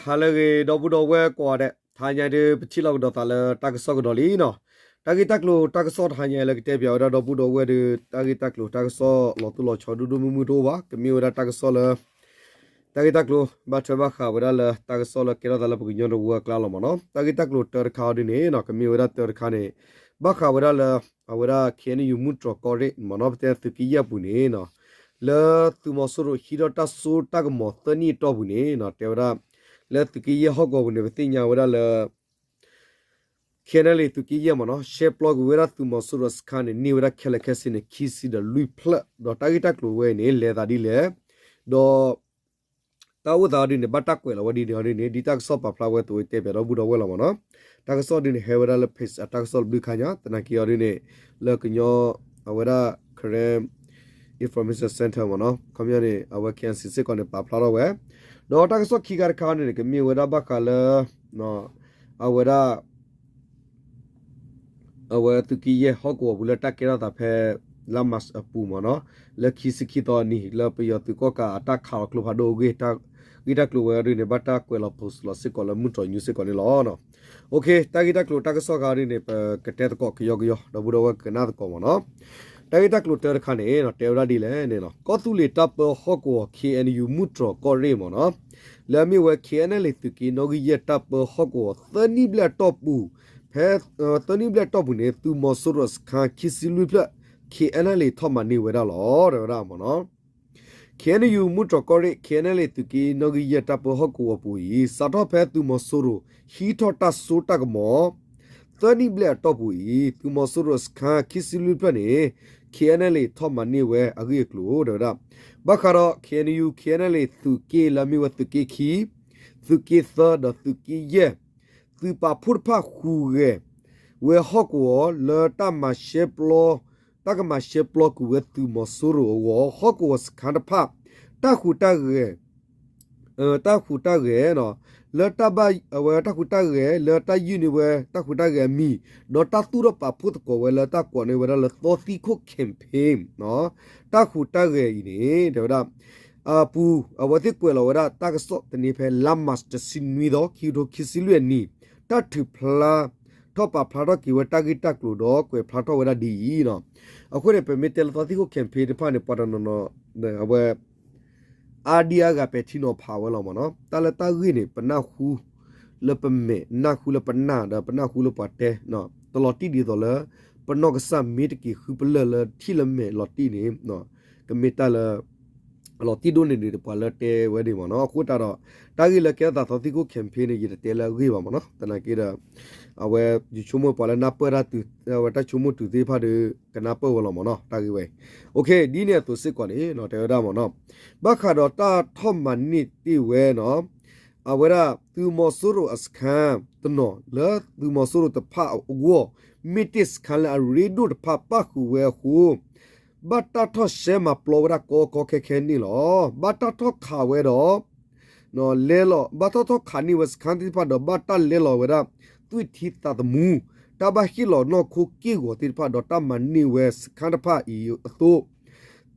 ဟါလၢအဂ့ၤ ဒီပုၢ်ဒီဝဲၢ်ကိးဂၤဒဲး, တဟါညါဒုး ပထံၣ်လိာ်ကဒီးသးလၢတၢ်ကစီၣ်ကဒီးလံနီၤ. တၢ်ဂ့ၢ်တၢ်ကျိၤတၢ်ကစီၣ်တဟါညါလၢကတဲပၠးဝဲဒၣ်ဒီပုၢ်ဒီဝဲၢ်ဒီး တၢ်ဂ့ၢ်တၢ်ကျိၤတၢ်ကစီၣ်လီၤတိၢ်လီၤဆီဒိၣ်ဒိၣ်မုၢ်မုၢ်တအိၣ်ဘၣ်. ကမ့ၢ်ဝဲဒၣ်တၢ်ကစီၣ်လၢ တၢ်ဂ့ၢ်တၢ်ကျိၤ ဘၣ်ထွဲဘၣ်ဃးဝဲဒၣ်လၢတၢ်ကစီၣ်လၢကဲထီၣ်သးလၢပကညီတဝၢအကျါလီၤမ့ၢ်နီၤ. တၢ်ဂ့ၢ်တၢ်ကျိၤတၢတခါအီၤဒ်န့ၣ်နီၤ ကမ့ၢ်ဝဲဒၣ်တၢတခါန့ၣ် ဘၣ်ဃးဝဲဒၣ်လၢ အဝဲဒၣ် ခ့ၣ်အဲၣ်ယူၣ် မုၢ်တြီၤကီၢ်ရ့ၣ်မ့ၢ်နီၤ ပတဲသုးက့ယဲၢ်အပူၤန့ၣ်နီၤ လၢသုးမီၤစိရိၤဟံးထီၣ်တၢ်စိတၢ်ကမီၤသၢနံၣ်အတီၢ်ပူၤန့ၣ် တဲဝဲဒၣ် လၢသုးက့ယဲၢ်ဟီၣ်ကဝီၤပူၤန့ၣ် ပသ့ၣ်ညါဝဲဒၣ်လၢ ခ့ၣ်အဲၣ်ယူၣ် သုးက့ယဲၢ်မ့ၢ်နီၤ ရှဲပျီကွံာ်ဝဲဒၣ်သုးမီၤစိရိၤအစခါန့ၣ် န့ၢ်ဝဲဒၣ်ခဲလၢာ်ခဲဆ့န့ၣ် ခံဆံဒီးလွံၢ်ဖျၢၣ် ဒီးတၢ်ဂ့ၢ်တၢ်ကျိၤဝဲအံၤန့ၣ် လဲၤသးဒ်လဲၣ် ဒီး တၢ်အိၣ်သးအီၤဒ်န့ၣ် ဘၣ်တၢ်ကွဲးလီၤဝဲဒ်န့ၣ်အီၤဒ်န့ၣ် ဒ်တၢ်ကစီၣ်ပာ်ဖျါဝဲအသိး တဲပၠးဒီပုၢ်ဒီဝဲၢ်လီၤမ့ၢ်နီၤ. တၢ်ကစီၣ်ဒ်န့ၣ် ဟဲဝဲဒၣ်လၢ page အတၢ်ကစီၣ်တဘျုးခါညါ သနာ်က့အီၤဒ်န့ၣ် လၢကညီ အဝဲဒၣ် Karen Information Center မ့ၢ်နီၤ ခီပညီန့ၣ် အဝဲ ခ့ၣ်အဲၣ်ယူၣ် စ့ၢ်ကီးန့ၣ် ပာ်ဖျါထီၣ်ဝဲ ဒီးတၢ်ကစီၣ်ခံခါတခါအီၤဒ်န့ၣ် ကမ့ၢ်ဝဲဒၣ်ဘၣ်ဃးလၢ အဝဲဒၣ် အဝဲသုးက့ယဲၢ်ဟီၣ်ကဝီၤပူၤလၢတၢ်ကဲထီၣ်သးဖဲ လါမးအပူၤမ့ၢ်နီၤ လၢခံဆံခံသီအနံၤ လၢပယီၤသုးကီၣ်ကးအတၢ်ခးလီၤကျိဖးဒိၣ်အဂ့ၢ် တၢ်ဂ့ၢ်တၢ်ကျိၤဝဲအီၤဒ်န့ၣ် ဘၣ်တၢ်ကွဲးလီၤ post လီၤစ့ၢ်ကီးလၢမုၢ်တြီၤ news စ့ၢ်ကီးန့ၣ်လီၤ. တၢ်ဂ့ၢ်တၢ်ကျိၤတၢ်ကစီၣ်ခါဒ်န့ၣ် ပကတဲသကိးကယီကယီ ဒီပုၢ်ဒီဝဲၢ်ကနၣ်သကိးမ့ၢ်နီၤ. တၢ်ဂ့ၢ်တၢ်ကျိၤတၢတခါန့ၣ် တဲဝဲဒၣ်ဒ်လဲၣ်န့ၣ် ကီၢ်သူလ့ၤတၢ်ပၢဟီၣ်ကဝီၤ ခ့ၣ်အဲၣ်ယူၣ် မုၢ်တြီၤကီၢ်ရ့ၣ်မ့ၢ်နီၤ လၢအမ့ၢ်ဝဲ ခ့ၣ်အဲၣ်ယူၣ် သုးက့နီၣ်ဂံၢ်ယဲၢ်တၢ်ပၢဟီၣ်ကဝီၤ သၢနံၣ်ဘျဲၣ်အတီၢ်ပူၤ ဖဲ သၢနံၣ်ဘျဲၣ်အတီၢ်ပူၤန့ၣ် သုးမီၤစိရိၤအစခါ ခံဆံလွံၢ်ဖျၢၣ် ခ့ၣ်အဲၣ်ယူၣ် ထီၣ်မၤန့ၢ်ဝဲဒၣ်လီၤ တဲဝဲဒၣ်မ့ၢ်နီၤ. ခ့ၣ်အဲၣ်ယူၣ် မုၢ်တြီၤကီၢ်ရ့ၣ် ခ့ၣ်အဲၣ်ယူၣ် သုးက့နီၣ်ဂံၢ်ယဲၢ်တၢ်ပၢဟီၣ်ကဝီၤပူၤအံၤ စးထီၣ်ဖဲသုးမီၤစိရိၤ ဟံးထီၣ်တၢ်စိတၢ်ကမီၤ သၢနံၣ်ဘျဲၣ်အတီၢ်ပူၤအံၤ သုးမီၤစိရိၤစခါ ခံဆံလွံၢ်ဖျၢၣ်န့ၣ် ခ့ၣ်အဲၣ်ယူၣ် ထီၣ်မၤန့ၢ်ဝဲအဂ့ၢ်အကျိၤ တဲဝဲဒၣ်. ဘၣ်ဃးဒီး ခ့ၣ်အဲၣ်ယူၣ် ခ့ၣ်အဲၣ်ယူၣ် သုးက့လၢအမ့ၢ်ဝဲသုးက့ခံ သုးက့သၢ ဒီးသုးက့ယဲၢ် သုးပာ်ဖှိၣ်တဖၣ်ဟူးဂဲၤဝဲဟီၣ်ကဝီၤလၢတၢ်မၤရှဲပျီ တၢ်ကမၤရှဲပျီကွံာ်ဝဲသုးမီၤစိရိၤအဂီၢ် ဟီၣ်ကဝီၤစခါတဖၣ် တၢ်ဟူးတၢ်ဂဲၤ တၢ်ဟူးတၢ်ဂဲၤ လၢတၢ်ဘၣ် အဝဲတၢ်ဟူးတၢ်ဂဲၤ လၢတၢ်ယုၢ်န့ၢ်ဝဲတၢ်ဟူးတၢ်ဂဲၤအမံၤ ဒီးတၢ်သူၣ်ထီၣ်ပာ်ဖှိၣ်သကိးဝဲလၢတၢ်ကိးန့ၢ်ဝဲဒၣ်လၢ သီသံခိၣ် campaign တၢ်ဟူးတၢ်ဂဲၤအံၤန့ၣ် တဲဝဲဒၣ် အပူၤ အဝဲသ့ၣ်ကွဲးလီၤဝဲဒၣ်တၢ်ကစီၣ်တနံၤဖဲလါမးတဆံနွံသီ ခံကထိခံဆံလွံၢ်အနံၤ တၢ်ထုးဖျါထီၣ်က့ၤဝဲတၢ်ဂ့ၢ်တၢ်ကျိၤဒီးကွဲးဖျါထီၣ်ဝဲဒၣ်ဒ်အံၤနီၤ. အဃိန့ၣ် ပမ့ၢ်တဲလၢသီသံခိၣ် campaign တဖၣ်န့ၣ် ပှၤတနီၤနီၤ အဝဲ အါဒံအါဂၤပဲာ်ထံနီၤဖးဝဲလီၤမ့ၢ်နီၤ. တၢ်လၢတၢ်ဂ့ၢ်န့ၣ် ပနၢ်ဟူလၢပမဲာ် နၢ်ဟူလၢပနၢ် ဒီးပနၢ်ဟူလၢပှၤတဲ တလီၤတံၢ်ဒ်သိးလၢ ပနီၢ်ကစၢ်မ့ၢ်တက့ၤဃုပလၢၢ်လၢထံၣ်လၢမဲာ်လီၤတံၢ်န့ၣ် ကမ့ၢ်တၢ်လၢ လီၤတံၢ်ဒိၣ်န့ၢ်ဒံးပှၤလၢတဲဝဲဒၣ်မ့ၢ်နီၤ. အဃိသတးဒီး တၢ်ဂ့ၢ်လၢကဲထီၣ်သးသီသံခိၣ် campaign န့ၣ် ယတတဲလၢအဂ့ၢ်ဘၣ်မ့ၢ်နီၤ. သနာ်က့ဒီး အဝဲယဆိကမိၣ်ပှၤလၢနၢ်ပၢၢ်တၢ်တုၤ အဝဲတၢ်ဆိကမိၣ်တုၤသ့ၣ်တဖၣ်ဒီး ကနၢ်ပၢၢ်ဝဲလီၤမ့ၢ်နီၤ တၢ်ဂ့ၢ်ဝဲအံၤ. ဒ်န့ၣ်အသိးစ့ၢ်ကီးန့ၣ် တဲဝဲဒၣ်မ့ၢ်နီၤ. ဘၣ်ဃးဒီးတၢ်ထီၣ်မၤန့ၢ်တ့ၢ်ဝဲနီၤ အဝဲဒၣ်သုးမီၤစိရိၤအစခါတနီၤ လၢသုးမီၤစိရိၤတဖၣ်အဂီၢ် မ့ၢ်တ့ၢ်စခါလၢအရ့ဒိၣ်တဖၣ်ပၣ်ဃုာ်ဝဲအဃိ ဘၣ်တၢ်ထီၣ်ရှဲမၤပျီဝဲဒၣ်ကီကီခဲခဲန့ၣ်လီၤ. ဘၣ်တၢ်ထီၣ်ခးဝဲဒီး လဲလီၤ ဘၣ်တၢ်ထီၣ်ခးန့ၢ်ဝဲစခါသ့ၣ်တဖၣ်ဒီး ဘၣ်တၢ်လဲလီၤဝဲဒၣ် သွံၣ်ထံသးသမူ တၢ်ဘၣ်ဟ့ၣ်လီၤနီၢ်ခိက့ၢ်ဂီၤသ့ၣ်တဖၣ် ဒီးတၢ်မၤန့ၢ်ဝဲစခါတဖၣ်အံၤအသိး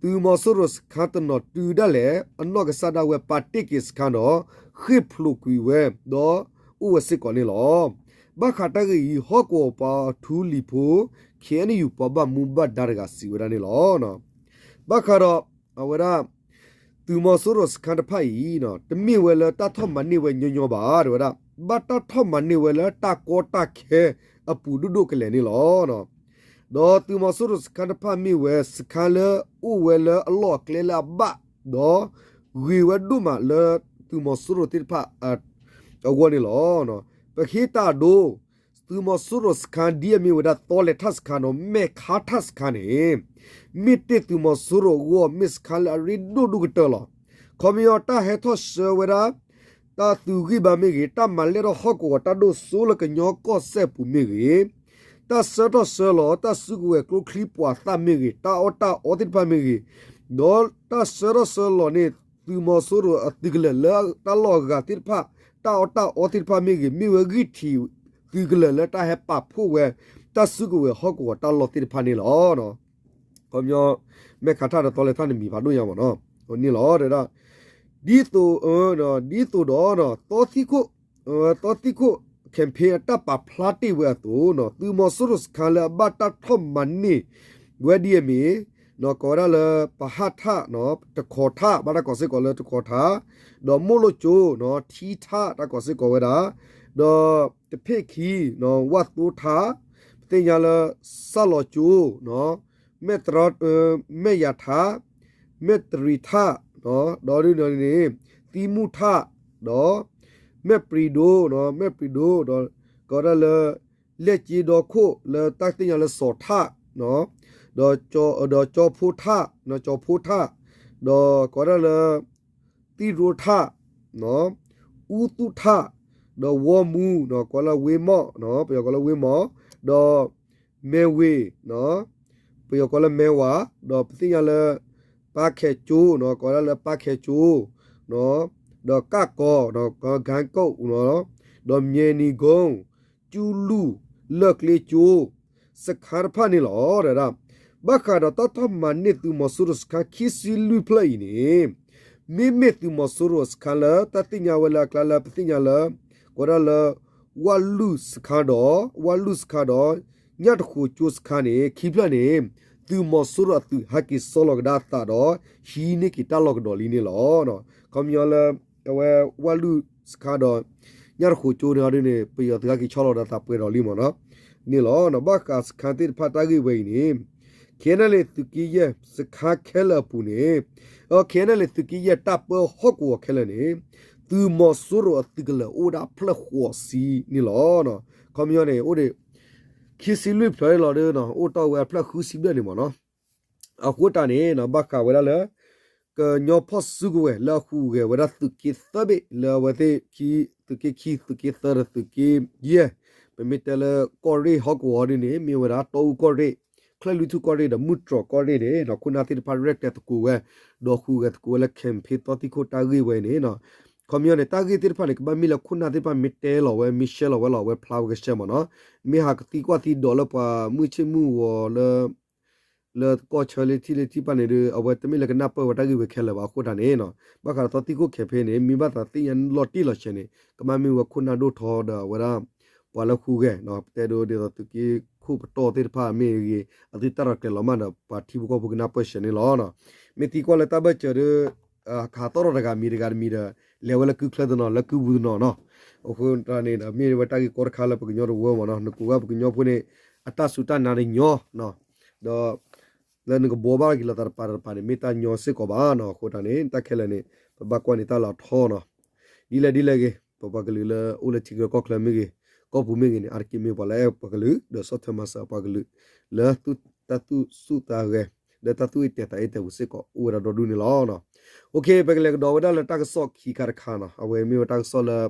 သုးမီၤစိရိၤစခါတနီၤတုၤဒၣ်လဲာ် အနီၢ်ကစၢ်ဒၣ်ဝဲပာ်တ့ၢ်က့ၤစခါဒီး ဃ့ၢ်ဖျိးကွံာ်ဝဲ ဒီးအိၣ်ဝဲစ့ၢ်ကီးန့ၣ်လီၤ. ဘၣ်ဃးတၢ်ဂ့ၢ်အံၤ ဟီၣ်ကဝီၤပှၤထူလံၤဖိ ခ့ၣ်အဲၣ်ယူၣ် ပှၤဘၣ်မူဘၣ်ဒါတဂၤစံးဝဲဒၣ်န့ၣ်လီၤ. ဘၣ်ဃးဒီး အဝဲဒၣ် သုးမီၤစိရိၤစခါတဖၣ်အံၤ တမ့ၢ်ဝဲလၢတၢ်ထီၣ်မၤန့ၢ်ဝဲညီညီဘၣ် တဲဝဲဒၣ် ဘၣ်တၢ်ထီၣ်မၤန့ၢ်ဝဲလၢတၢ်ကီတၢ်ခဲအပူၤဒိၣ်ဒိၣ်ကလဲာ်န့ၣ်လီၤ. ဒီးသုးမီၤစိရိၤစခါတဖၣ်မ့ၢ်ဝဲ စခါလၢအိၣ်ဝဲလၢအလီၢ်အကျဲလၢအဘၣ် ဒီးဂ့ၤဝဲဒိၣ်မးလၢသုးမီၤစိရိၤသ့ၣ်တဖၣ်အဂီၢ်န့ၣ်လီၤ. ပဟ့ၣ်တၢ်အဒိ သုးမီၤစိရိၤစခါ ဒ်အမ့ၢ်ဝဲဒၣ်သီလဲၤထၣ်စခါဒီး မဲၣ်ခါထၣ်စခါန့ၣ် မ့ၢ်တ့ၢ်သုးမီၤစိရိၤအဂီၢ် မ့ၢ်စခါလၢအရ့ဒိၣ်ဒိၣ်ကတၢၢ်လီၤ. ခီပညီတၢ်ဟဲထီၣ်ဆှၢဝဲဒၣ် တၢ်သုးဂံၢ်ဘါမ့ၢ်ဂ့ၤ, တၢ်မၤလဲၢ်ထီၣ်ဟီၣ်ကဝီၤတၢ်ဒိၣ်စိလၢကညီကီၢ်စဲၣ်ပူၤမ့ၢ်ဂ့ၤ, တၢ်ဆှၢထီၣ်ဆှၢလီၤ တၢ်စုကဝဲၤကျိချံမျိာ်သၣ်မ့ၢ်ဂ့ၤ, တၢ်အီၣ်တၢ်အီသ့ၣ်တဖၣ်မ့ၢ်ဂ့ၤ, ဒီးတၢ်ဆှၢထီၣ်ဆှၢလီၤန့ၣ် သုးမီၤစိရိၤအသုးကလၢၤလၢတၢ်လီၢ်အဂၤသ့ၣ်တဖၣ် တၢ်အီၣ်တၢ်အီသ့ၣ်တဖၣ်မ့ၢ်ဂ့ၤ, မ့ၢ်ဝဲဂံၢ်ထံးသုးကလၢၤလၢတၢ်ဟဲပာ်ဖှိၣ်ဝဲ တၢ်စုကဝဲၤဟီၣ်ကဝီၤတၢ်လီၢ်သ့ၣ်တဖၣ်န့ၣ်လီၤ. ခီပညီ မဲၣ်ခါထၣ်ဒီးသီလဲၤထၣ်န့ၣ်မံၤဖးဒိၣ်ညါမ့ၢ်နီၤ, န့ၣ်လီၤ တဲဝဲဒၣ် ဒ်သိး ဒ်သိးဒီး သီသံခိၣ် သီသံခိၣ် campaign အတၢ်ပာ်ဖျါတ့ၢ်ဝဲအသိး သုးမီၤစိရိၤစခါလၢအဘၣ်တၢ်ထီၣ်မၤန့ၢ် ဝဲဒ်အမ့ၢ် ကိးဝဲဒၣ်လၢ ပဟၣ်ထၣ် တခီထၣ် ဘၣ်တၢ်ကိးစ့ၢ်ကီးလၢတခီထၣ် ဒီးမိၢ်လိၣ်ကၠိ ထံထၣ် တၢ်ကိးစ့ၢ်ကီးဝဲဒၣ် ဒီးတဖ့ၣ်ခံ ဝၣ်သိထၣ် ပသ့ၣ်ညါလၢ စၣ်လီၤကၠိ မဲၣ်တရ မဲၣ်ယၤထၣ် မဲၣ်တရံၤထၣ် ဒီးဒ်န့ၣ်န့ၣ် သံမူၣ်ထၣ် ဒီး မဲၣ်ပြံၤဒိ မဲၣ်ပြံၤဒိ ဒီး ကိးဝဲဒၣ်လၢ လဲၣ်က့ဒီခိၣ်လၢတၢ်သ့ၣ်ညါလၢစီၤထၣ် ဒီး ဒီးကၠီဖိထၣ် ကၠီဖိထၣ် ဒီးကိးဝဲဒၣ်လၢ သံရိထၣ် အူသူၣ်ထၣ် ဒီးဝီမူ ကိးလၢဝ့မီၣ် ပယီၤကိးလၢဝ့မီၣ် ဒီး မဲဝ့ၤ ပယီၤကိးလၢမဲဝၤ ဒီးပသ့ၣ်ညါလၢ ပၢ်ခဲကၠိ ကိးဝဲဒၣ်လၢပၢ်ခဲကၠိ ဒီးကၣ်ကီ ဒီးကၠဲကိၣ် ဒီးမၠဲနံၤကိၣ် ကၠူလူၢ် လၢၢ်ကျ့ကၠိ စခါတဖၣ်န့ၣ်လီၤ. ဘၣ်ဃးဒီးတၢ်ထီၣ်မၤန့ၢ်သုးမီၤစိရိၤစခါခံဆံလွံၢ်ဖျၢၣ်အံၤန့ၣ် မ့မ့ၢ်သုးမီၤစိရိၤစခါလၢတၢ်သ့ၣ်ညါဝဲလၢအကျါလၢပသ့ၣ်ညါလၢ ကိးဒၣ်လၢ ဝၣ်လုၢ်စခါဒီး ဝၣ်လုၢ်စခါဒီး ညၣ်တဃိးကၠိစခါန့ၣ် ခံဖျၢၣ်န့ၣ် သုးမီၤစိရိၤအသုးဟဲက့ၤဆီလီၤကဒါအသးဒီး ဟံးန့ၢ်က့ၤတၢ်လီၢ်ကဒီးလံန့ၣ်လီၤ. ခီပညီလၢ အဝဲဝၣ်လုၢ်စခါဒီး ညၣ်တဃိးကၠိန့ၣ်အီၤဒ်န့ၣ် ပယီၤသုးဟဲက့ၤဆီလီၤဒီးသးပှဲၤဒီးလံမ့ၢ်နီၤ န့ၣ်လီၤ. ဘၣ်ဃးစခါသ့ၣ်တဖၣ်တၢ်ဂ့ၢ်ဝဲအံၤန့ၣ် KNLA သုးက့ယဲၢ်စခါခဲလၢာ်အပူၤန့ၣ် KNLA သုးက့ယဲၢ်တၢ်ပၢဟီၣ်ကဝီၤခဲလၢာ်န့ၣ် သုးမီၤစိရိၤအသုးကလၢၤအိၣ်ဒၣ်ဖျၢၣ်ဃိးဆံန့ၣ်လီၤ. ခီပညီန့ၣ် အိၣ်ဒံး ခံဆံလွံၢ်ဖျၢၣ်န့ၣ်လီၤဒီး အိၣ်တီၢ်ဝဲအဖျၢၣ်ဃုဆံဘျဲၣ်န့ၣ်မ့ၢ်နီၤ အဃိတၢ်န့ၣ် ဘၣ်ဃးဝဲဒၣ်လၢ ကညီဖီၣ်စုကဝဲၤလၢအဟူးဂဲၤဝဲဒၣ်သုးက့သၢဘ့ၣ် လၢအဝဲသ့ၣ် သုးက့ခံ သုးက့သၢဒီးသုးက့ယဲၢ် ပမ့ၢ်တဲလၢကီၢ်ရ့ၣ်ဟီၣ်ကဝီၤဒ်န့ၣ် မ့ၢ်ဝဲဒၣ်တီအူကီၢ်ရ့ၣ် ချၢၣ်လွံၢ်ထူၣ်ကီၢ်ရ့ၣ်ဒီးမုၢ်တြီၤကီၢ်ရ့ၣ်န့ၣ် ခိၣ်နၢ်သ့ၣ်တဖၣ်ရဲၣ်ကျဲၤသကိးဝဲ ဒီးဟူးဂဲၤသကိးဝဲလၢ campaign သီသံခိၣ်တၢ်ဂ့ၢ်ဝဲအံၤန့ၣ် ခီပညီန့ၣ် တၢ်ဂ့ၢ်သ့ၣ်တဖၣ်န့ၣ် ကဘၣ်မ့ၢ်လၢခိၣ်နၢ်သ့ၣ်တဖၣ်မ့ၢ်တဲလီၤဝဲ မ့ၢ်ရှဲလီၤဝဲလီၤ အဝဲဖျါဝဲကရှဲမ့ၢ်နီၤ မ့ၢ်ဟးကသံကွၢ်သံဒိးလၢပှၤမုၢ်ဆ့ၣ်မုၢ်ဂီၤလၢ လၢကီၢ်ဆၢလၢထံၣ်လၢထံၣ်တဖၣ်န့ၣ်ဒီး အဝဲတမ့ၢ်လၢကနၢ်ပၢၢ်ဝဲတၢ်ဂ့ၢ်ဝဲခဲလၢာ်ဘၣ်အဃိတၢ်န့ၣ် ဘၣ်ဃးဒီးသီသံခိၣ် campaign န့ၣ် မ့ၢ်ဘၣ်သးသ့ၣ်ညါလီၤတံၢ်လီၤဆဲးန့ၣ် ကဘၣ်မ့ၢ်ဝဲခိၣ်နၢ်ဒိၣ်ထီဒီးအဝဲဒၣ် ပှၤလၢဟူးဂဲၤ ပတဲဒ်သိးသုးက့ခိၣ်ပတီၢ်သ့ၣ်တဖၣ်မ့ၢ်ဂ့ၤ အသုတၢ်ရဲၣ်ကျဲၤလီၤမးဒီး ပှၤထံဖိကီၢ်ဖိကနၢ်ပၢၢ်ဆဲးန့ၣ်လီၤ. မ့ၢ်သံကွၢ်လၢတၢ်ဘၢၣ်စၢၤဒီး ကဟးသီၣ်ထီၣ်တဂၤမံၤတဂၤတမံၤဒီး လဲၤဝဲလၢကုချၢတနီၤ လၢကုပူၤတနီၤနီၤ အဃိတၢ်န့ၣ်ဒီး မ့ၢ်ဝဲတၢ်ဂ့ၢ်ကီတခါလၢပကညီတဝၢမ့ၢ်နီၤ နကိးဝဲပကညီဖိန့ၣ် အတၢ်စူၢ်တၢ်နာ်တညီ ဒီး လၢနကဘှီဘၣ်က့ၤလိာ်သးတပၤတပၤန့ၣ် မ့ၢ်တၢ်ညီစ့ၢ်ကီးဘၣ်နီၤ အဃိတၢ်န့ၣ် တၢ်ခဲလၢာ်န့ၣ် ပဘၣ်ကွၢ်န့ၢ်တၢ်လၢအထီနီၤ ဒ်လဲၣ်ဒ်လဲၣ်ဂ့ၤ ပပှၤကလုာ်လၢအိၣ်လၢထံချၢကီၢ်ချၢမ့ၢ်ဂ့ၤ ကီၢ်ပူၤမ့ၢ်ဂ့ၤန့ၣ် အါတက့ၢ်မ့ၢ်ပှၤလၢအဲၣ်ပှၤကလုာ် ဒီးဆီၣ်ထွဲမၤစၢၤပှၤကလုာ် လၢတၢ်သူၣ်ဆူၣ်သးဂဲၤ လၢတၢ်သူၣ်အ့ၣ်တဲာ်သးအ့ၣ်တဲာ်ပူၤစ့ၢ်ကီး အိၣ်ဝဲဒၣ်ဒီဒူၣ်န့ၣ်လီၤ. ပကလဲၤကဒီးဝဲဒၣ်လၢတၢ်ကစီၣ်ခံခါတခါနီၤ အဝဲမ့ၢ်ဝဲတၢ်ကစီၣ်လၢ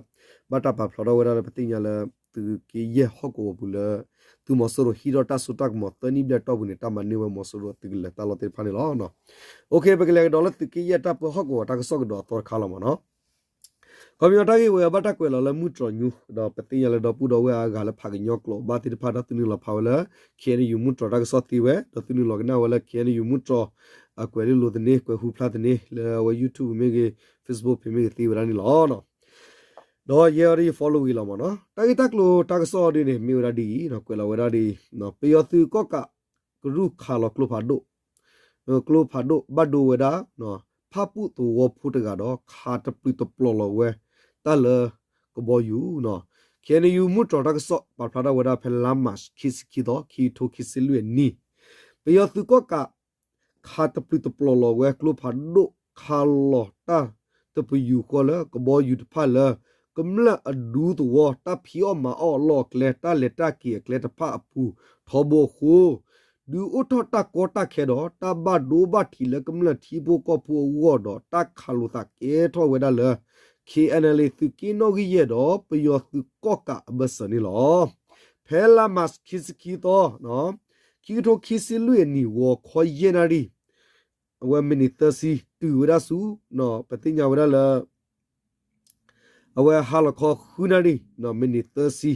ဘၣ်တၢ်ပာ်ဖျါထီၣ်ဝဲဒၣ်လၢပသ့ၣ်ညါလၢ သုးက့ယဲၢ်ဟီၣ်ကဝီၤပူၤလၢ သုးမီၤစိရိၤဟံးထီၣ်တၢ်စိတၢ်ကမီၤသၢနံၣ်ဘျဲၣ်အတီၢ်ပူၤန့ၣ် တၢ်မၤန့ၢ်ဝဲမီၤစိရိၤသုးကလၢၤတၢ်လီၢ်သ့ၣ်တဖၣ်န့ၣ်လီၤ. ပကလဲၤကဒီးလၢသုးက့ယဲၢ်တၢ်ပၢဟီၣ်ကဝီၤတၢ်ကစီၣ်ကဒီးအသီတခါလီၤမ့ၢ်နီၤ ခီပညီတၢ်ဂ့ၢ်ဝဲဘၣ်တၢ်ကွဲးလီၤလၢမုၢ်တြီၤညူ ဒီးပသ့ၣ်ညါလၢဒီပုၢ်ဒီဝဲၢ်အဂၤလၢဖးကညီကျိာ်ဘၣ်သ့ၣ်တဖၣ်ဒီးသုနုာ်လီၤဖးဝဲလၢ KNU မုၢ်တြီၤတၢ်ကစီၣ်သ့ဝဲ ဒီးသုနုာ်လီၤကနၣ်ဝဲလၢ KNU မုၢ်တြီၤ အကွဲးလိာ်သန့ ကွဲးဟူဖျါသန့ လၢအဝဲ YouTube မ့ၢ်ဂ့ၤ Facebook မ့ၢ်ဂ့ၤသ့ဝဲဒၣ်န့ၣ်လီၤ. ဒီးယဲအံၤဒီးယ follow ဂ့ၤလီၤမ့ၢ်နီၤ တၢ်ဂ့ၢ်တၢ်ကျိၤတၢ်ကစီၣ်ဒ်န့ၣ် မ့ၢ်ဝဲဒၣ်ဒ်အံၤ ကွဲးလီၤဝဲဒၣ်ဒ်အံၤ ပယီၤသုးကီၣ်ကး ကရူၢ်ခးလီၤကျိဖးဒိၣ် ကျိဖးဒိၣ်ဘၣ်ဒိဝဲဒၣ် ဖၣ်ပူၣ်သဝီဖိတဂၤဒီး ခးတပျုာ်တပျီၤလီၤဝဲ တၢ်လၢကဘီယူၤ KNU မုၢ်တြီၤတၢ်ကစီၣ် ပာ်ဖျါထီၣ်ဝဲဒၣ်ဖဲလါမး ခံဆံခံသီ ခံကထိခံဆံလွံၢ်အနံၣ် ပယီၤသုးကီၣ်ကး ခးတပျုာ်တပျီၤလီၤဝဲကျိဖးဒိၣ် ခးလီၤတၢ်တပယူာ်ဃီလၢကဘီယူၤတဖၣ်လၢ ကမျၢၢ်အဒူသဝီ တၢ်ဖံးအီၣ်မၤအီၣ်အလီၢ်အကျဲ တၢ်လဲၤတၢ်က့ၤအကျဲတဖၣ်အပူၤထီဘိအဃိ ဒုးအိၣ်ထီၣ်တၢ်ကီတၢ်ခဲဒီး တၢ်ဘၣ်ဒိဘၣ်ထံးလၢကမျၢၢ်ထံဖိကီၢ်ဖိအဂီၢ်ဒီး တၢ်ခးလိာ်သးကဲထီၣ်ဝဲဒၣ်လၢ KNLA သုးက့နီၣ်ဂံၢ်ယဲၢ်ဒီး ပယီၤသုးကီၣ်ကးအဘၢၣ်စၢၤန့ၣ်လီၤ. ဖဲလါမး ခံဆံခံသီ ခံကထိခံဆံလွံၢ်အနံၣ် ဂီၤခီယဲၢ်နၣ်ရံၣ် အဝဲမံးနံးသၢဆံ တုၤဝဲဒၣ်ဆူ ပသ့ၣ်ညါဝဲဒၣ်လၢ အဝဲဟါလီၤခီဃုနၣ်ရံၣ် မံးနံးသၢဆံ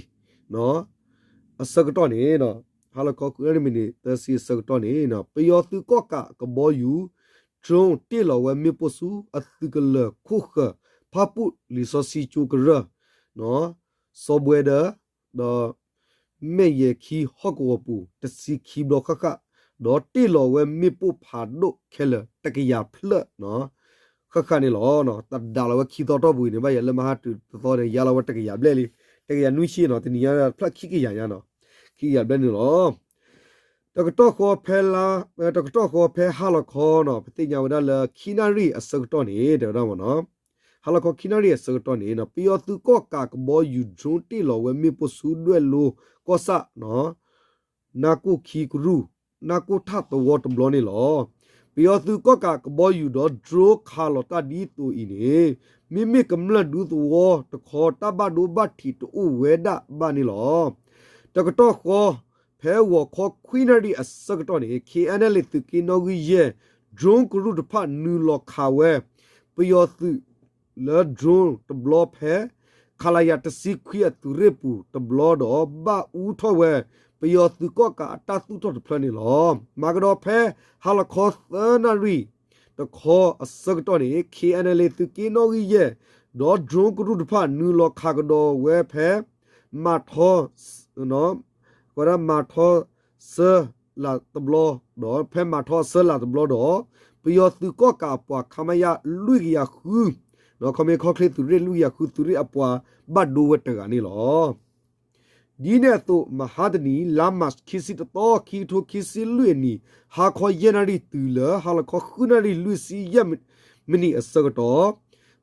အဆၢကတီၢ်န့ၣ် ဟါလီၤခီဃုနၣ်ရံၣ် မံးနံးသၢဆံအဆၢကတီၢ်န့ၣ် ပယီၤသုးကီၣ်ကးကဘီယူၤ drone တ့ၢ်လီၤဝဲမ့ၣ်ပိၢ်ဆူ အသုးကလၢၤခိၣ်ဃၢၤ ဖၣ်ပူၣ်လံာ်စီဆှံကၠိကရၢၢ် စီၤဘှဲဒၢ ဒီး မဲၣ်ယဲၤခံဟီၣ်ကဝီၤပူၤ တဆံခံဘျီဃၣ်ဃၣ်, ဒီးတ့ၢ်လီၤဝဲမ့ၣ်ပိၢ်ဖးဒိၣ်ခဲလၢာ် တကယၤဖျၢၣ် ဃၣ်ဃၣ်န့ၣ်လီၤ. တၢ်ဒၣ်လီၤဝဲခံသီတီၢ်ပူၤအံၤန့ၣ် ဘၣ်ယၤလၢမဟါတုၤတသီန့ၣ် ယါလီၤဝဲတကယၤဘျဲၣ်လံ, တကယၤနွံဆံနီၤ, တနံၤညါဖျၢၣ်ခံကယၤညါနီၤ, ခံကယၤဘျဲၣ်န့ၣ်လီၤ. တကတီၢ်ဃီဖဲလါ, တကတီၢ်ဃီဖဲဟါလီၤခီနီၤ, ပသ့ၣ်ညါဝဲဒၣ်လၢခံနၣ်ရံၣ်အဆၢကတီၢ်န့ၣ် တဲဝဲဒၣ်မ့ၢ်နီၤ, ဟါလီၤခီခံနၣ်ရံၣ်အဆၢကတီၢ်န့ၣ် ပယီၤသုးကီၣ်ကးကဘီယူၤ drone တ့ၢ်လီၤဝဲမ့ၣ်ပိၢ်ဆူဒွဲၣ်လိကီၢ်ဆၣ် နၢ်ကိၢ်ခံကရူၢ်, နၢ်ကိၢ်ထၣ်သဝီတဘျီန့ၣ်လီၤ. ပယီၤသုးကီၣ်ကးကဘီယူၤဒီး drone ခးလီၤတၢ်ဒ်သိးအံၤန့ၣ် မ့မ့ၢ်ကမျၢၢ်ဒူသဝီတခီ တၢ်ဘၣ်ဒိဘၣ်ထံးတအိၣ်ဝဲဒၣ်ဘၣ်န့ၣ်လီၤ. တကတီၢ်ဃီ ဖဲဂီၤခီခွံနၣ်ရံၣ်အဆၢကတီၢ်န့ၣ် KNLA သုးက့နီၣ်ဂံၢ်ယဲၢ် drone ကရူၢ်တဖၣ်နုာ်လီၤခးဝဲ ပယီၤသုးလၢ drone တဘျီဖဲ ခလရ တဆံခွံအသုးရ့ၣ်ပူၤတဘျီဒီး ဘၣ်အူထီၣ်ဝဲ ပယီၤသုးကီၣ်ကးအတၢ်သူၣ်ထီၣ်တဖျၢၣ်န့ၣ်လီၤ. မၤကဒီးဖဲဟါလီၤခီသၢနၣ်ရံၣ်တခီအဆၢကတီၢ်န့ၣ် KNLA သုးက့နီၣ်ဂံၢ်ယဲၢ် ဒီး drone ကရူၢ်တဖၣ်နုာ်လီၤခးကဒီးဝဲဖဲ မၤထီ ဝဲဒၣ်မၤထီဆၢလးတဘျီဒီး ဖဲမၤထီဆၢလးတဘျီဒီး ပယီၤသုးကီၣ်ကးအပှၤ ခမရ လွံၢ်ကယၤဃု, ခီမ့ၢ်ခီၣ်ချ့သုးရ့ၣ်လွံၢ်ကယၤဃု သုးရ့ၣ်အပှၤဘၣ်ဒိဝဲတဂၤန့ၣ်လီၤ. ဒ်န့ၣ်အသိး မဟါတနံၤ လါမၢ်ၡး ခံဆံတသီ ခံကထိခံဆံလွံၢ်အနံၣ် ဟါခီယဲၢ်နၣ်ရံၣ်တုၤလၢ ဟါလီၤခီဃုနၣ်ရံၣ်လွံၢ်ဆံယဲၢ်မံးနံးအဆၢကတီၢ်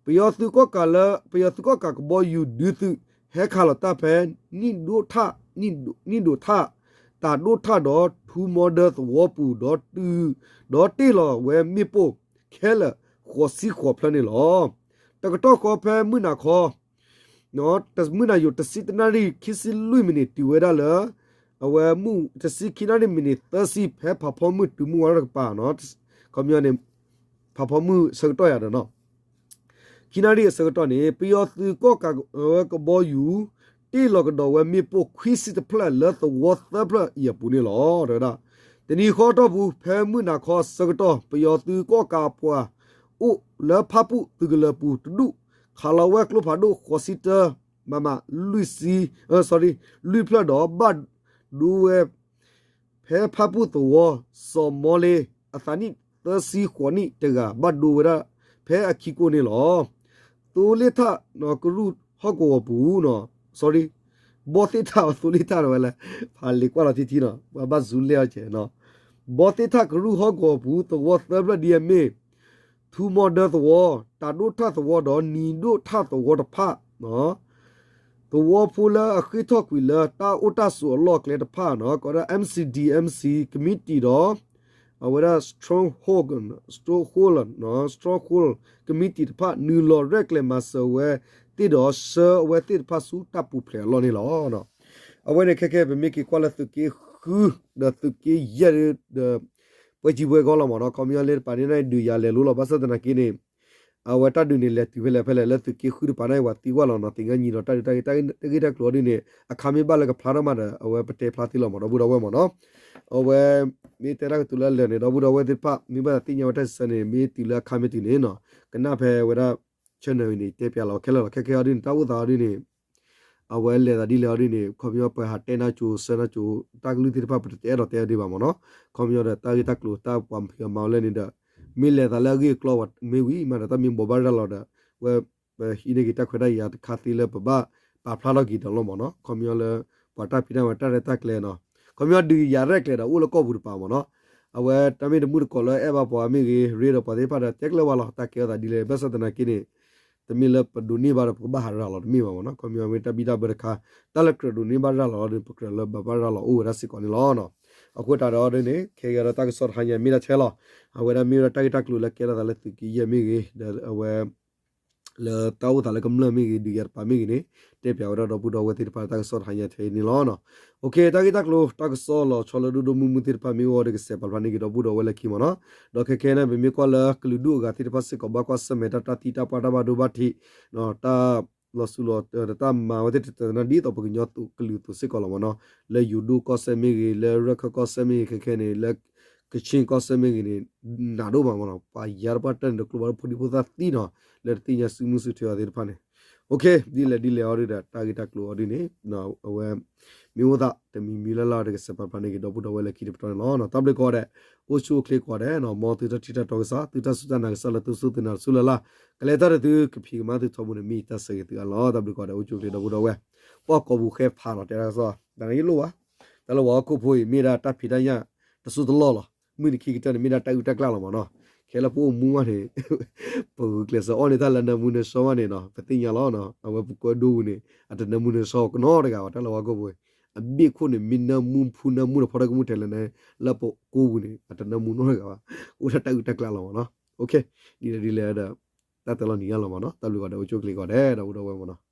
ပယီၤသုးကီၣ်ကးလၢ ပယီၤသုးကီၣ်ကးကဘီယူၤဒုးသုး ဟဲခးလီၤတၢ်ဖဲ နံၣ်ဒိၣ်ထၣ်, နံၣ်ဒိၣ်ထၣ်, တၢ်ဒိၣ်ထၣ်ဒီးထူမီဒၢသဝီပူၤဒီးတုၤ, ဒီးတ့ၢ်လီၤဝဲမ့ၣ်ပိၢ်ခဲလၢာ် ဃိးဆံဃိးဖျၢၣ်န့ၣ်လီၤ. တကတီၢ်ဃီဖဲမုၢ်နၤခီ မုၢ်နၤယိၤတဆံတနၣ်ရံၣ် ခံဆံလွံၢ်မံးနံးတုၤဝဲဒၣ်လၢ အဝဲမုၢ်တဆံခံနၣ်ရံၣ်မံးနံးသၢဆံ ဖဲဖးဖီမုၢ်တုၤမုၢ်ဝါထီၣ်တကပၤနီၤ, ခီပညီန့ၣ် ဖးဖီမုၢ်ဆၢကတီၢ်ယၤဒီးနီၤ, ခံနၣ်ရံၣ်အဆၢကတီၢ်န့ၣ် ပယီၤသုးကီၣ်ကးဝဲကဘီယူၤ တ့ၢ်လီၤကဒီးဝဲမ့ၣ်ပိၢ်ခွံဆံတဖျၢၣ်လၢသဝီသၢဖျၢၣ်အံၤအပူၤန့ၣ်လီၤ. တဝဲဒၣ် တနံၤဃီတီၢ်ပူၤ ဖဲမုၢ်နၤခီအဆၢကတီၢ် ပယီၤသုးကီၣ်ကးအပှၤ အိၣ်လၢဖၣ်ပူၣ်သုးကလၢၤပူၤတဒူၣ် ခးလီၤဝဲကျိဖးဒိၣ်ဃိးဆံတၢ မမ လွံၢ်ဆံ, လွံၢ်ဖျၢၣ်ဒီး ဘၣ်ဒိဝဲ ဖဲဖၣ်ပူၣ်သဝီ စီၤမီလ့ အသးနံၣ်သၢဆံဃိးနံၣ်တဂၤ ဘၣ်ဒိဝဲဒၣ်ဖဲအခံကိးန့ၣ်လီၤ. သိလ့ၣ်ထၣ် ကရူၢ်ဟီၣ်ကဝီၤပူၤ, sorry, ဘီသ့ၣ်ထၣ် သိလ့ၣ်ထၣ်တဝဲလဲၣ်, ဖးလံာ်ကွၢ်လီၤထံထံနီၤ, ပှၤဘၣ် zoom လဲၢ်အီၤကဲနီၤ, ဘီသ့ၣ်ထၣ်ကရူၢ်ဟီၣ်ကဝီၤပူၤ သဝီသၢဖျၢၣ်ဒ်အမ့ၢ် ထူမီဒၢသဝီ, တၢ်ဒိၣ်ထၣ်သဝီဒီးနံၤဒိၣ်ထၣ်သဝီတဖၣ် သဝီဖိလၢအဃ့ၢ်ထီၣ်ကွံာ်လၢတၢ်အိၣ်တၢ်ဆိးအလီၢ်အကျဲတဖၣ်နီၤ, ကီးဒၣ် M C D M C ကမံးတံာ်ဒီး အဝဲဒၣ် stronghold, stronghold, stronghold ကမံးတံာ်တဖၣ်နုာ်လီၤရဲၣ်ကျဲၤမၤစၢၤဝဲသ့ၣ်ဒီးဆှၢအဝဲသ့ၣ်တဖၣ်ဆူတၢ်ပူၤဖျဲးအလီၢ်န့ၣ်လီၤ. အဝဲန့ၣ်ခဲခဲ ပမ့ၢ်က့ၤကွၢ်လၢသုးက့ဃု ဒီးသုးက့ယဲၢ်ဒီး ပှဲၤကံပှဲၤကီလီၤမ့ၢ်နီၤ, ခီပညီလၢတပၤန့ၣ်န့ၣ် ဒုးယၤလဲၤလိၤလီၤ, ဘၣ်ဆၣ်သနာ်က့န့ၣ် အဝဲတၢ်ဒုးန့ၣ် လဲၤတုၤဖဲလဲၣ်ဖဲလဲၣ် လၢသုးက့ဃုတပၤန့ၣ် ပှၤသံကွၢ်လီၤနီၤ, သ့ၣ်ညါညီဒီးတၢ်ဒုးတၢ်ဂ့ၢ်တၢ်ကျိၤအီၤဒ်န့ၣ် အခါမ့ၢ်ဘၣ်လၢကဖျါထီၣ်မးဒီး အဝဲပတဲဖျါသ့လီၤမ့ၢ် ဒီပုၢ်ဒီဝဲၢ်မ့ၢ်နီၤ. အဝဲ မ့ၢ်တဲတၢ်ကတိၤလၢအလၢာ်န့ၣ် ဒီပုၢ်ဒီဝဲၢ်သ့ၣ်တဖၣ် မ့ၢ်ဘၣ်သးသ့ၣ်ညါဝဲတၢ်စံးဆၢန့ၣ် မ့ၢ်တုၤလၢအခါမ့ၢ်တုၤန့ၣ်နီၤ, ကနၣ်ဖဲဝဲဒၣ် channel အံၤန့ၣ် တဲပျးလီၤခဲလၢာ်လီၤ. ခဲခဲအီၤဒ်န့ၣ် တၢ်အိၣ်သးအီၤဒ်န့ၣ် အဝဲလဲၤသးဒ်လဲၣ်အီၤဒ်န့ၣ် ခီပညီပှၤဟးတဲနၢ်ကၠိဆၢနၢ်ကၠိ တၢ်ကလုၢ်သ့ၣ်တဖၣ် ပတတဲအဲၣ်ဒိးတဲအီၤဒံးဘၣ်မ့ၢ်နီၤ, ခီပညီဒီးတၢ်ဂ့ၢ်တၢ်ကျိၤတၢ်ပှၤဖံးအီၤမၤဝဲလၢန့ၣ်ဒီး မ့ၢ်လဲၤသးလၢအဂ့ၢ်အကျိၤမ့ၢ်ဝံၤမးဒီး တၢ်မ့ၢ်ဘိးဘၣ်ရၤလီၤဒီး ဝဲ ပဟံးန့ၢ်က့ၤတၢ်ခွဲးတၢ်ယာ်တခါသ့လၢပဘၣ်ပာ်ဖျါထီၣ်က့ၤဒီးလီၤမ့ၢ်နီၤ, ခီပညီလၢ ပှၤတၢ်ဖံးတၢ်မၤတၢ်ရဲၣ်တၢ်ကျဲၤနီၤ, ခီပညီဒုးယၤရဲၣ်ကျဲၤဒီးအိၣ်လၢကီၢ်ပူၤတပၤမ့ၢ်နီၤ, အဝဲတၢ်မ့ၢ်တမုၢ်တကိးလၢအဲၣ်ဘၣ်ပှၤမ့ၢ်ဂ့ၤ ရ့ဒီးပှၤသ့ၣ်တဖၣ်ဒီး တဲကျၢၤဝဲလီၤ, တၢ်ကဲထီၣ်သးဒ်လဲၣ် ဘၣ်ဆၣ်သနာ်က့န့ၣ် တမ့ၢ်လၢပဒိးန့ၢ်ဘၣ်ဒီး ပကဘၣ်ဟးရၤလီၤတမ့ၢ်ဘၣ်မ့ၢ်နီၤ, ခီပညီမ့ၢ်တၢ်ဘံၣ်တၢ်ဘၢတခါ တၢ်လၢကြၢးဒိးန့ၢ်ဘၣ်ရၤလီၤဒီး ပကြၢးလၢဘၣ်ဘၣ်ရၤလီၤအိၣ်ဝဲဒၣ်စ့ၢ်ကီးန့ၣ်လီၤ. အဃိသတးဒီးဒ်န့ၣ် ခဲဂဲၤဒီးတၢ်ကစီၣ်တဟါညါမ့ၢ်ဒၣ်ထဲလီၤ, အဝဲဒၣ်မ့ၢ်ဝဲဒၣ်တၢ်ဂ့ၢ်တၢ်ကျိၤလၢကဲထီၣ်သးလၢသုးက့ယဲၢ်မ့ၢ်ဂ့ၤ ဒီးအဝဲ လၢတၢ်အိၣ်သးလၢကမျၢၢ်မ့ၢ်ဂ့ၤ ဒုးယၤတပၤမ့ၢ်ဂ့ၤန့ၣ် တဲပျးဝဲဒၣ်ဒီပုၢ်ဒီဝဲၢ်သ့ၣ်တဖၣ်တၢ်ကစီၣ်တဟါညါထဲအံၤန့ၣ်လီၤ. တၢ်ဂ့ၢ်တၢ်ကျိၤ တၢ်ကစီၣ်လီၤဆီလၢဒိၣ်ဒိၣ်မုၢ်မုၢ်သ့ၣ်တဖၣ်မ့ၢ်အိၣ်ဒီး ကစဲးပာ်ဖျါန့ၢ်က့ၤဒီပုၢ်ဒီဝဲၢ်လၢခံမ့ၢ်နီၤ, ဒီးခဲခဲန့ၣ် ပမ့ၢ်ကွၢ်လၢကလုာ်ဒူၣ်အဂၤသ့ၣ်တဖၣ်စ့ၢ်ကီး ဘၣ်ကွၢ်ဆၢၣ်မဲာ်တၢ်တၢ်သံတၢ်ပှၢ်တၢ်ဘၣ်ဒိဘၣ်ထံး တၢ်လီၤစူၤလီၤတၢ်မၤဝဲသ့ၣ်တဖၣ် ဒ်သိးပကညီကလုာ်အသိးစ့ၢ်ကီးလီၤမ့ၢ်နီၤ, လၢယိၤဒိၣ်ကီၢ်စဲၣ်မ့ၢ်ဂ့ၤ လၢရၢၢ်ခၢၣ်ကီၢ်စဲၣ်မ့ၢ်ဂ့ၤ ခဲခဲန့ၣ် လၢ ကခ့ၣ်ကီၢ်စဲၣ်မ့ၢ်ဂ့ၤန့ၣ် နးဒိၣ်မးမ့ၢ်နီၤ, ပှၤယါတပှၢ်တၢၢ်န့ၣ် တကျိဘၣ်ဒီးဖိဒံဖိသၣ်သံနီၤ, လၢတသ့ၣ်ညါစုမုၢ်စုထၢအီၤသ့ၣ်တဖၣ်န့ၣ်, ဒ်လဲၣ်ဒ်လဲၣ်အီၤဒုဒီး တၢ်ဂ့ၢ်တၢ်ကျိၤအီၤဒုန့ၣ် အဝဲ မ့ၢ်အိၣ်သးတမံၤမံၤလၢ်လၢ်တကဆဲးပာ်ဖျါန့ၢ်က့ၤဒီပုၢ်ဒီဝဲၢ်လၢခံတပတီၢ်န့ၣ်လီၤ. တၢ်ဘျုးကိးဂၤဒဲး, အိၣ်ဆူၣ်အိၣ်ချ့ကိးဂၤဒဲးနီၤ, မ်သုတၢ်ထံၣ်တၢ်တီကစၢ်, သုတၢ်စူၢ်တၢ်နာ်ကစၢ်လၢသုစူၢ်သုနာ်တစူၢ်လၢ်လၢ်, ကလဲၤတၢ်ဒီးသုကဖံးကမၤသုထီဘိန့ၣ် မ့ၢ်ယတၢ်ဆၢဂ့ၤသုအါလီၤ. တၢ်ဘျုးကိးဂၤဒဲး အိၣ်ဆူၣ်အိၣ်ချ့ဒီပုၢ်ဒီဝဲၢ်, ပှၤကိာ်ပူၤဃဲဖးနီၤ တဲတၢ်ကစီၣ်, တၢ်န့ၣ်ယလိၣ်ဘၣ်, တၢ်လၢပှၤဟီၣ်ခိၣ်ဖိအံၤ မ့ၢ်ဒၣ်တၢ်ဖံးတၢ်ညၣ် တစိၢ်တလီၢ်လီၤ. မုၢ်နံၤခံကတၢၢ်န့ၣ် မ့ၢ်ဒၣ်တၢ်အုၣ်တၢ်ကျၢ်လီၤမ့ၢ်နီၤ. ခဲလၢပအိၣ်မူဘၣ်န့ၣ် ပဂုာ်ကျဲးစၢးအီၣ်န့ၢ်တၢ်လၢနၢမူနၢဆှီဘၣ်န့ၣ်နီၤ ပသ့ၣ်ညါလီၤ. အဝဲပကွဲဒိပူၤန့ၣ် အတနၢမူနၢဆှီကနီတဂၤဘၣ် တၢ်လၢပှၤဟီၣ်ခိၣ်ဖိအံၤ. အဘ့ၣ်ခိၣ်န့ၣ် မ့ၢ်နၢမူဖုနၢမူဒီးဖီတၢၢ်ကမူၣ်ထဲလဲၣ်န့ၣ် လၢပကိာ်ပူၤန့ၣ် အတနၢမူနီတဂၤဘၣ်. အိၣ်ဒၣ်တၢ်အုၣ်တၢ်ကျၢ်လီၤမ့ၢ်နီၤ. ဒ်လဲၣ်ဒ်လဲၣ်ဒီး တၢ်တဲလီၤနံၤညါလီၤမ့ၢ်နီၤ. တၢ်ဘျုးကိးဂၤဒဲး အိၣ်ဆူၣ်အိၣ်ချ့ကိးဂၤဒဲး ဒီပုၢ်ဒီဝဲၢ်မ့ၢ်နီၤ.